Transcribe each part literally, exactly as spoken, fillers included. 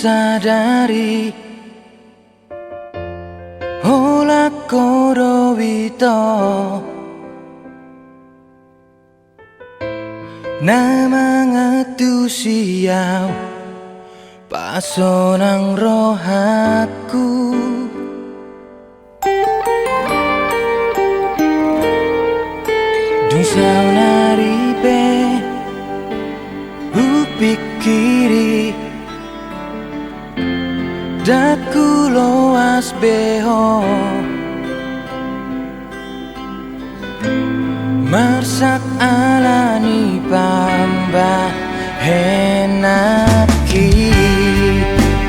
sadari, holan ho do ito na mangantusi au, pasonang rohangku. Dung saonari pe hupikiri, ndang huloas be ho. Marsak ala ni pambahenan nangkin,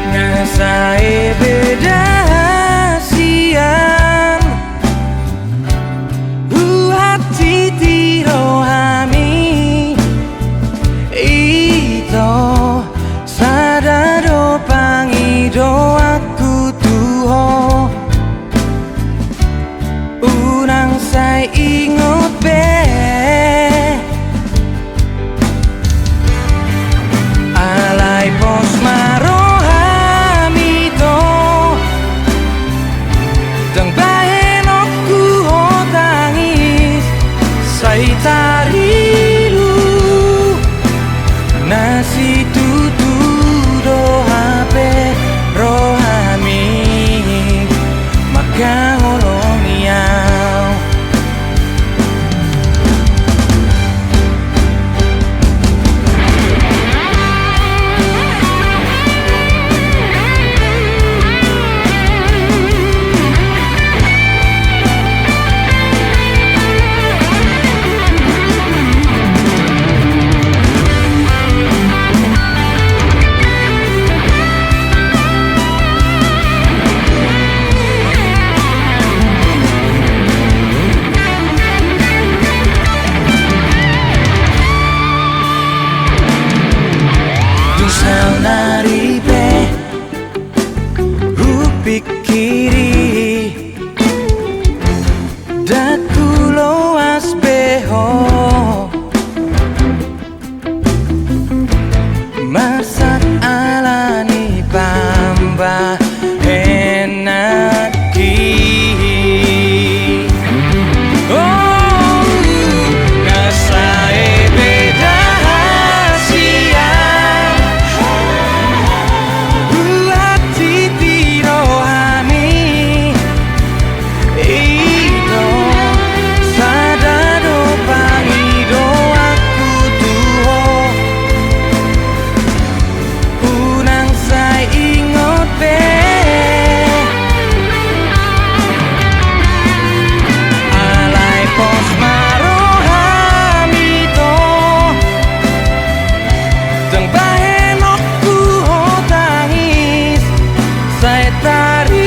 nga sai beda sian huhantiti rohami, ito sada do pangidoanku tu ho. Unang sai ingot be, alai pos ma rohami do. Ndang bahenonku ho tangis, sai tarilu na situtu do hape rohami mangkaholongi au. Dung saonari pe hupikiri, ndang huloas be ho. Marsak ala ni pambahenan nangkin, oh, nga sai beda sian huhantiti rohami, ito sada do pangidoanku tu ho. Unang sai ingot be, alai pos ma rohami do. Ndang bahenonku ho tangis, sai tari